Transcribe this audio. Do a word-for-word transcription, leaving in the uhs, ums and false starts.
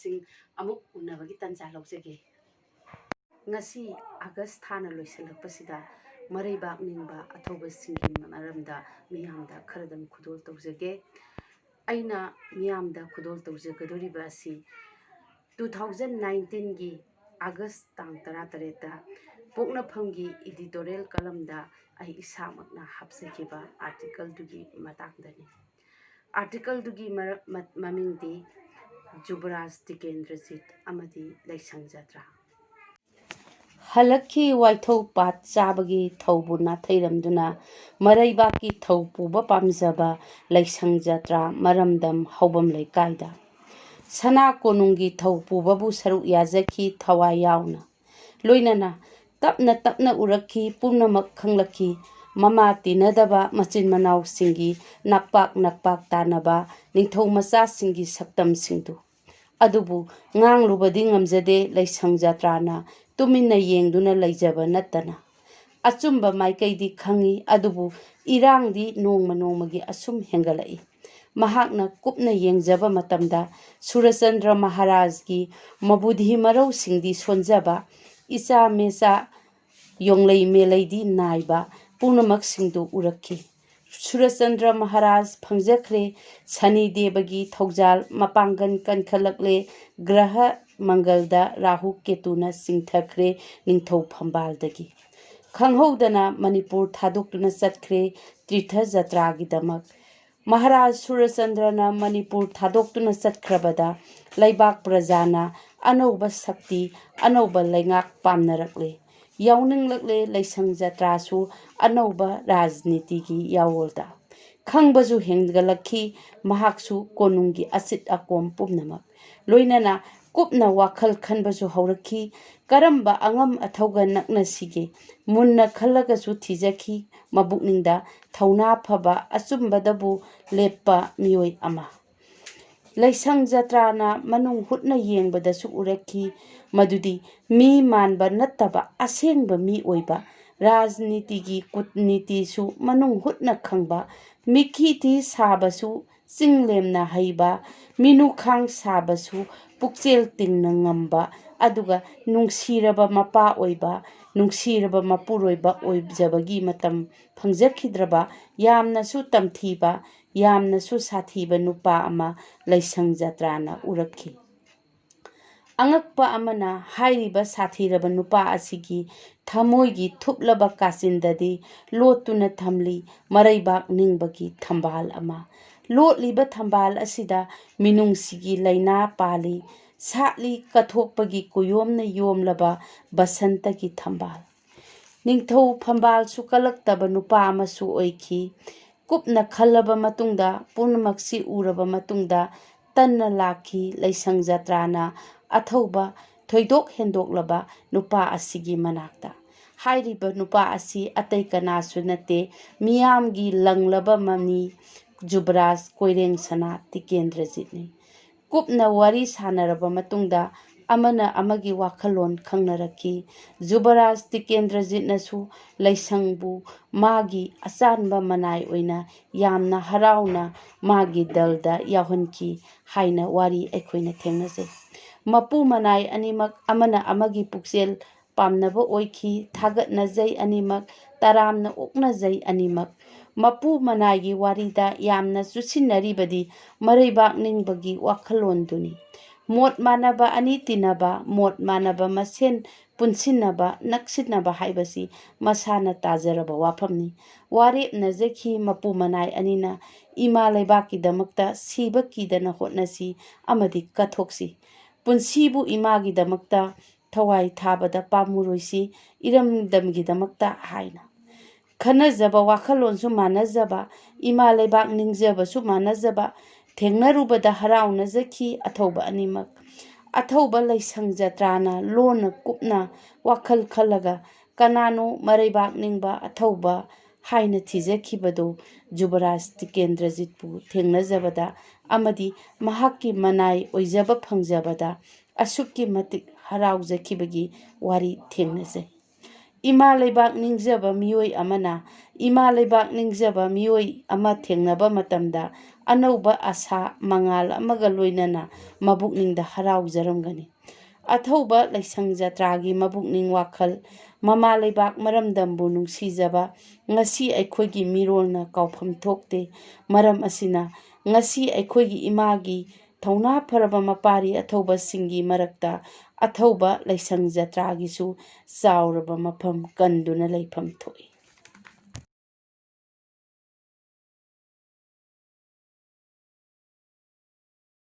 ꯁꯤꯡ ꯑꯃꯨꯛ ꯎꯅꯕꯒꯤ ꯇꯥꯟꯖꯥ ꯂꯧꯖꯒꯦ꯫ ꯉꯁꯤ ꯑꯥꯒꯁ ꯊꯥꯅ ꯂꯣꯏꯁꯤꯜꯂꯛꯄꯁꯤꯗ ꯃꯔꯩꯕꯥꯛ ꯅꯤꯡꯕ ꯑꯊꯧꯕꯁꯤꯡꯒꯤ ꯃꯔꯝꯗ ꯃꯤꯌꯥꯝꯗ ꯈꯔꯗꯪ ꯈꯨꯗꯣꯜ ꯇꯧꯖꯒꯦ꯫ ꯑꯩꯅ ꯃꯤꯌꯥꯝꯗ ꯈꯨꯗꯣꯜ ꯇꯧꯖꯒꯗꯧꯔꯤꯕ ꯑꯁꯤ two thousand nineteen ꯒꯤ ꯑꯥꯒꯁ ꯇꯥꯡ ꯇꯔꯥꯇꯔꯦꯠꯇ ꯄꯣꯛꯅꯐꯝꯒꯤ editorial column ꯗ ꯑꯩ ꯏꯁꯥꯃꯛꯅ ꯍꯥꯞꯆꯈꯤꯕ article ꯗꯨꯒꯤ ꯃꯇꯥꯡꯗꯅꯤ꯫ Article ꯗꯨꯒꯤ ꯃꯔ-, ꯃ-, ꯃꯃꯤꯡꯗꯤ ꯖꯨꯕꯔꯥꯖ ꯇꯤꯀꯦꯟꯗ꯭ꯔꯖꯤꯠ ꯑꯃꯗꯤ ꯂꯩꯁꯪ ꯖꯇ꯭ꯔꯥ꯫ ꯍꯜꯂꯛꯈꯤ ꯋꯥꯏꯊꯧ ꯄꯥꯠ ꯆꯥꯕꯒꯤ ꯊꯧꯕꯨ ꯅꯥꯊꯩꯔꯝꯗꯨꯅ, ꯃꯔꯩꯕꯥꯛꯀꯤ ꯊꯧ ꯄꯨꯕ ꯄꯥꯝꯖꯕ ꯂꯩꯁꯪ ꯖꯇ꯭ꯔꯥ ꯃꯔꯝꯗꯝ ꯍꯧꯕꯝ ꯂꯩꯀꯥꯏꯗ꯫ ꯁꯅꯥ ꯀꯣꯅꯨꯡꯒꯤ ꯊꯧ ꯄꯨꯕꯕꯨ ꯁꯔꯨꯛ ꯌꯥꯖꯈꯤ ꯊꯋꯥꯏ ꯌꯥꯎꯅ꯫ ꯂꯣꯏꯅꯅ ꯇꯞꯅ ꯇꯞꯅ ꯎꯔꯛꯈꯤ, ꯄꯨꯝꯅꯃꯛ ꯈꯪꯂꯛꯈꯤ꯫ ꯃꯃꯥ ꯇꯤꯟꯅꯗꯕ ꯃꯆꯤꯟ ꯃꯅꯥꯎꯁꯤꯡꯒꯤ ꯅꯛꯄꯥꯛ ꯅꯛꯄꯥꯛ ꯇꯥꯟꯅꯕ ꯅꯤꯡꯊꯧ ꯃꯆꯥꯁꯤꯡꯒꯤ ꯁꯛꯇꯝꯁꯤꯡꯗꯨ꯫ ꯑꯗꯨꯕꯨ ꯉꯥꯡꯂꯨꯕꯗꯤ ꯉꯝꯖꯗꯦ, ꯂꯩꯁꯪ ꯖꯇ꯭ꯔꯥꯅ ꯇꯨꯃꯤꯟꯅ ꯌꯦꯡꯗꯨꯅ ꯂꯩꯖꯕ ꯅꯠꯇꯅ꯫ ꯑꯆꯨꯝꯕ ꯃꯥꯏꯀꯩꯗꯤ ꯈꯪꯏ, ꯑꯗꯨꯕꯨ ꯏꯔꯥꯡꯗꯤ ꯅꯣꯡꯃ ꯅꯣꯡꯃꯒꯤ ꯑꯁꯨꯝ ꯍꯦꯟꯒꯠꯂꯛꯏ꯫ ꯃꯍꯥꯛꯅ ꯀꯨꯞꯅ ꯌꯦꯡꯖꯕ ꯃꯇꯝꯗ ꯁꯨꯔꯆꯟꯗ꯭ꯔ ꯃꯍꯥꯔꯥꯖꯒꯤ ꯃꯕꯨꯙꯤ ꯃꯔꯧꯁꯤꯡꯗꯤ ꯁꯣꯟꯖꯕ, ꯏꯆꯥ ꯃꯦꯆꯥ ꯌꯣꯡꯂꯩ ꯃꯦꯂꯩꯗꯤ ꯅꯥꯏꯕ ꯄꯨꯝꯅꯃꯛꯁꯤꯡꯗꯨ ꯎꯔꯛꯈꯤ꯫ ꯁꯨꯔꯆꯟꯗ꯭ꯔ ꯃꯍꯥꯔꯥꯖ ꯐꯪꯖꯈ꯭ꯔꯦ, ꯁꯅꯤ ꯗꯦꯕꯒꯤ ꯊꯧꯖꯥꯜ ꯃꯄꯥꯡꯒꯜ ꯀꯟꯈꯠꯂꯛꯂꯦ, ꯒ꯭ꯔꯍ ꯃꯪꯒꯜꯗ ꯔꯥꯍꯨ ꯀꯦꯇꯨꯅ ꯆꯤꯡꯊꯈ꯭ꯔꯦ ꯅꯤꯡꯊꯧ ꯐꯝꯕꯥꯜꯗꯒꯤ꯫ ꯈꯪꯍꯧꯗꯅ ꯃꯅꯤꯄꯨꯔ ꯊꯥꯗꯣꯛꯇꯨꯅ ꯆꯠꯈ꯭ꯔꯦ ꯇꯤꯔꯊ ꯖꯇ꯭ꯔꯥꯒꯤꯗꯃꯛ꯫ ꯃꯍꯥꯔꯥꯖ ꯁꯨꯔꯆꯟꯗ꯭ꯔꯅ ꯃꯅꯤꯄꯨꯔ ꯊꯥꯗꯣꯛꯇꯨꯅ ꯆꯠꯈ꯭ꯔꯕꯗ ꯂꯩꯕꯥꯛ ꯄ꯭ꯔꯖꯥꯅ ꯑꯅꯧꯕ ꯁꯛꯇꯤ, ꯑꯅꯧꯕ ꯂꯩꯉꯥꯛ ꯄꯥꯝꯅꯔꯛꯂꯦ꯫ ꯌꯥꯎꯅꯤꯡꯂꯛꯂꯦ ꯂꯩꯁꯪ ꯖꯇ꯭ꯔꯥꯁꯨ ꯑꯅꯧꯕ ꯔꯥꯖꯅꯤꯇꯤꯒꯤ ꯌꯥꯑꯣꯜꯗ꯫ ꯈꯪꯕꯁꯨ ꯍꯦꯟꯒꯠꯂꯛꯈꯤ ꯃꯍꯥꯛꯁꯨ ꯀꯣꯅꯨꯡꯒꯤ ꯑꯆꯤꯠ ꯑꯀꯣꯝ ꯄꯨꯝꯅꯃꯛ꯫ ꯂꯣꯏꯅꯅ ꯀꯨꯞꯅ ꯋꯥꯈꯜ ꯈꯟꯕꯁꯨ ꯍꯧꯔꯛꯈꯤ꯫ ꯀꯔꯝꯕ ꯑꯉꯝ ꯑꯊꯧꯒ ꯅꯛꯅꯁꯤꯒꯦ? ꯃꯨꯟꯅ ꯈꯜꯂꯒꯁꯨ ꯊꯤꯖꯈꯤ ꯃꯕꯨꯛꯅꯤꯡꯗ ꯊꯧꯅꯥ ꯐꯕ ꯑꯆꯨꯝꯕꯗꯕꯨ ꯂꯦꯞꯄ ꯃꯤꯑꯣꯏ ꯑꯃ꯫ ꯂꯩꯁꯪ ꯖꯇ꯭ꯔꯥꯅ ꯃꯅꯨꯡ ꯍꯨꯠꯅ ꯌꯦꯡꯕꯗꯁꯨ ꯎꯔꯛꯈꯤ ꯃꯗꯨꯗꯤ ꯃꯤ ꯃꯥꯟꯕ ꯅꯠꯇꯕ ꯑꯁꯦꯡꯕ ꯃꯤ ꯑꯣꯏꯕ, ꯔꯥꯖꯅꯤꯇꯤꯒꯤ ꯀꯨꯠꯅꯤꯇꯤꯁꯨ ꯃꯅꯨꯡ ꯍꯨꯠꯅ ꯈꯪꯕ, ꯃꯤꯈꯤꯊꯤ ꯁꯥꯕꯁꯨ ꯆꯤꯡ ꯂꯦꯝꯅ ꯍꯩꯕ, ꯃꯤꯅꯨꯈꯥꯡ ꯁꯥꯕꯁꯨ ꯄꯨꯛꯆꯦꯜ ꯇꯤꯡꯅ ꯉꯝꯕ, ꯑꯗꯨꯒ ꯅꯨꯡꯁꯤꯔꯕ ꯃꯄꯥ ꯑꯣꯏꯕ, ꯅꯨꯡꯁꯤꯔꯕ ꯃꯄꯨꯔꯣꯏꯕ ꯑꯣꯏꯖꯕꯒꯤ ꯃꯇꯝ ꯐꯪꯖꯈꯤꯗ꯭ꯔꯕ, ꯌꯥꯝꯅꯁꯨ ꯇꯝꯊꯤꯕ, ꯌꯥꯝꯅꯁꯨ ꯁꯥꯊꯤꯕ ꯅꯨꯄꯥ ꯑꯃ ꯂꯩꯁꯪ ꯖꯇ꯭ꯔꯥꯅ ꯎꯔꯛꯈꯤ꯫ ꯑꯉꯛꯄ ꯑꯃꯅ, ꯍꯥꯏꯔꯤꯕ ꯁꯥꯊꯤꯔꯕ ꯅꯨꯄꯥ ꯑꯁꯤꯒꯤ ꯊꯃꯣꯏꯒꯤ ꯊꯨꯞꯂꯕ ꯀꯥꯆꯤꯟꯗꯗꯤ ꯂꯣꯠꯇꯨꯅ ꯊꯝꯂꯤ ꯃꯔꯩꯕꯥꯛ ꯅꯤꯡꯕꯒꯤ ꯊꯝꯕꯥꯜ ꯑꯃ꯫ ꯂꯣꯠꯂꯤꯕ ꯊꯝꯕꯥꯜ ꯑꯁꯤꯗ ꯃꯤꯅꯨꯡꯁꯤꯒꯤ ꯂꯩꯅꯥ ꯄꯥꯜꯂꯤ, ꯁꯥꯠꯂꯤ ꯀꯠꯊꯣꯛꯄꯒꯤ ꯀꯨꯌꯣꯝꯅ ꯌꯣꯝꯂꯕ ꯕꯁꯟꯇꯒꯤ ꯊꯝꯕꯥꯜ꯫ ꯅꯤꯡꯊꯧ ꯐꯝꯕꯥꯜꯁꯨ ꯀꯜꯂꯛꯇꯕ ꯅꯨꯄꯥ ꯑꯃꯁꯨ ꯑꯣꯏꯈꯤ꯫ ꯀꯨꯞꯅ ꯈꯜꯂꯕ ꯃꯇꯨꯡꯗ, ꯄꯨꯝꯅꯃꯛꯁꯤ ꯎꯔꯕ ꯃꯇꯨꯡꯗ, ꯇꯟꯅ ꯂꯥꯛꯈꯤ ꯂꯩꯁꯪ ꯖꯇ꯭ꯔꯥꯅ ꯑꯊꯧꯕ ꯊꯣꯏꯗꯣꯛ ꯍꯦꯟꯗꯣꯛꯂꯕ ꯅꯨꯄꯥ ꯑꯁꯤꯒꯤ ꯃꯅꯥꯛꯇ꯫ ꯍꯥꯏꯔꯤꯕ ꯅꯨꯄꯥ ꯑꯁꯤ ꯑꯇꯩ ꯀꯅꯥꯁꯨ ꯅꯠꯇꯦ, ꯃꯤꯌꯥꯝꯒꯤ ꯂꯪꯂꯕ ꯃꯅꯤ ꯖꯨꯕꯔꯥꯖ ꯀꯣꯏꯔꯦꯡ ꯁꯅꯥ ꯇꯤꯀꯦꯟꯗ꯭ꯔꯖꯤꯠꯅꯤ꯫ ꯀꯨꯞꯅ ꯋꯥꯔꯤ ꯁꯥꯟꯅꯔꯕ ꯃꯇꯨꯡꯗ ꯑꯃꯅ ꯑꯃꯒꯤ ꯋꯥꯈꯜꯂꯣꯟ ꯈꯪꯅꯔꯛꯈꯤ꯫ ꯖꯨꯕꯔꯥꯖ ꯇꯤꯀꯦꯟꯗ꯭ꯔꯖꯤꯠꯅꯁꯨ ꯂꯩꯁꯪꯕꯨ ꯃꯥꯒꯤ ꯑꯆꯥꯟꯕ ꯃꯅꯥꯏ ꯑꯣꯏꯅ ꯌꯥꯝꯅ ꯍꯔꯥꯎꯅ ꯃꯥꯒꯤ ꯗꯜꯗ ꯌꯥꯎꯍꯟꯈꯤ ꯍꯥꯏꯅ ꯋꯥꯔꯤ ꯑꯩꯈꯣꯏꯅ ꯊꯦꯡꯅꯖꯩ꯫ ꯃꯄꯨ ꯃꯅꯥꯏ ꯑꯅꯤꯃꯛ ꯑꯃꯅ ꯑꯃꯒꯤ ꯄꯨꯛꯆꯦꯜ ꯄꯥꯝꯅꯕ ꯑꯣꯏꯈꯤ꯫ ꯊꯥꯒꯠꯅꯖꯩ ꯑꯅꯤꯃꯛ, ꯇꯔꯥꯝꯅ ꯑꯣꯛꯅꯖꯩ ꯑꯅꯤꯃꯛ꯫ ꯃꯄꯨ ꯃꯅꯥꯏꯒꯤ ꯋꯥꯔꯤꯗ ꯌꯥꯝꯅ ꯆꯨꯁꯤꯟꯅꯔꯤꯕꯗꯤ ꯃꯔꯩꯕꯥꯛ ꯅꯤꯡꯕꯒꯤ ꯋꯥꯈꯜꯂꯣꯟꯗꯨꯅꯤ꯫ ꯃꯣꯠ ꯃꯥꯟꯅꯕ ꯑꯅꯤ ꯇꯤꯟꯅꯕ, ꯃꯣꯠ ꯃꯥꯟꯅꯕ ꯃꯁꯦꯟ ꯄꯨꯟꯁꯤꯟꯅꯕ, ꯅꯛꯁꯤꯟꯅꯕ ꯍꯥꯏꯕꯁꯤ ꯃꯁꯥꯅ ꯇꯥꯖꯔꯕ ꯋꯥꯐꯝꯅꯤ꯫ ꯋꯥꯔꯦꯞꯅꯖꯈꯤ ꯃꯄꯨ ꯃꯅꯥꯏ ꯑꯅꯤꯅ, "ꯏꯃꯥ ꯂꯩꯕꯥꯛꯀꯤꯗꯃꯛꯇ ꯁꯤꯕ ꯀꯤꯗꯅ ꯍꯣꯠꯅꯁꯤ ꯑꯃꯗꯤ ꯀꯠꯊꯣꯛꯁꯤ꯫ ꯄꯨꯟꯁꯤꯕꯨ ꯏꯃꯥꯒꯤꯗꯃꯛꯇ ꯊꯋꯥꯏ ꯊꯥꯕꯗ ꯄꯥꯝꯃꯨꯔꯣꯏꯁꯤ, ꯏꯔꯝꯗꯝꯒꯤꯗꯃꯛꯇ" ꯍꯥꯏꯅ꯫ ꯈꯟꯅꯖꯕ ꯋꯥꯈꯜꯂꯣꯟꯁꯨ ꯃꯥꯟꯅꯖꯕ, ꯏꯃꯥ ꯂꯩꯕꯥꯛ ꯅꯤꯡꯖꯕꯁꯨ ꯃꯥꯟꯅꯖꯕ, ꯊꯦꯡꯅꯔꯨꯕꯗ ꯍꯔꯥꯎꯅꯖꯈꯤ ꯑꯊꯧꯕ ꯑꯅꯤꯃꯛ꯫ ꯑꯊꯧꯕ ꯂꯩꯁꯪ ꯖꯇ꯭ꯔꯥꯅ ꯂꯣꯟꯅ ꯀꯨꯞꯅ ꯋꯥꯈꯜ ꯈꯜꯂꯒ ꯀꯅꯥꯅꯣ ꯃꯔꯩꯕꯥꯛ ꯅꯤꯡꯕ ꯑꯊꯧꯕ ꯍꯥꯏꯅ ꯊꯤꯖꯈꯤꯕꯗꯨ ꯖꯨꯕꯔꯥꯖ ꯇꯤꯀꯦꯟꯗ꯭ꯔꯖꯤꯠꯄꯨ ꯊꯦꯡꯅꯖꯕꯗ ꯑꯃꯗꯤ ꯃꯍꯥꯛꯀꯤ ꯃꯅꯥꯏ ꯑꯣꯏꯖꯕ ꯐꯪꯖꯕꯗ ꯑꯁꯨꯛꯀꯤ ꯃꯇꯤꯛ ꯍꯔꯥꯎꯖꯈꯤꯕꯒꯤ ꯋꯥꯔꯤ ꯊꯦꯡꯅꯖꯩ꯫ ꯏꯃꯥ ꯂꯩꯕꯥꯛ ꯅꯤꯡꯖꯕ ꯃꯤꯑꯣꯏ ꯑꯃꯅ ꯏꯃꯥ ꯂꯩꯕꯥꯛ ꯅꯤꯡꯖꯕ ꯃꯤꯑꯣꯏ ꯑꯃ ꯊꯦꯡꯅꯕ ꯃꯇꯝꯗ ꯑꯅꯧꯕ ꯑꯁꯥ ꯃꯉꯥꯜ ꯑꯃꯒ ꯂꯣꯏꯅꯅ ꯃꯕꯨꯛꯅꯤꯡꯗ ꯍꯔꯥꯎꯖꯔꯝꯒꯅꯤ꯫ ꯑꯊꯧꯕ ꯂꯥꯏꯁꯪ ꯖꯇ꯭ꯔꯥꯒꯤ ꯃꯕꯨꯛꯅꯤꯡ ꯋꯥꯈꯜ, ꯃꯃꯥ ꯂꯩꯕꯥꯛ ꯃꯔꯝꯗꯝꯕꯨ ꯅꯨꯡꯁꯤꯖꯕ, ꯉꯁꯤ ꯑꯩꯈꯣꯏꯒꯤ ꯃꯤꯔꯣꯜꯅ ꯀꯥꯎꯐꯝ ꯊꯣꯛꯇꯦ꯫ ꯃꯔꯝ ꯑꯁꯤꯅ, ꯉꯁꯤ ꯑꯩꯈꯣꯏꯒꯤ ꯏꯃꯥꯒꯤ ꯊꯧꯅꯥ ꯐꯔꯕ ꯃꯄꯥꯔꯤ ꯑꯊꯧꯕꯁꯤꯡꯒꯤ ꯃꯔꯛꯇ ꯑꯊꯧꯕ ꯂꯥꯏꯁꯪ ꯖꯇ꯭ꯔꯥꯒꯤꯁꯨ ꯆꯥꯎꯔꯕ ꯃꯐꯝ ꯀꯟꯗꯨꯅ ꯂꯩꯐꯝ ꯊꯣꯛꯏ꯫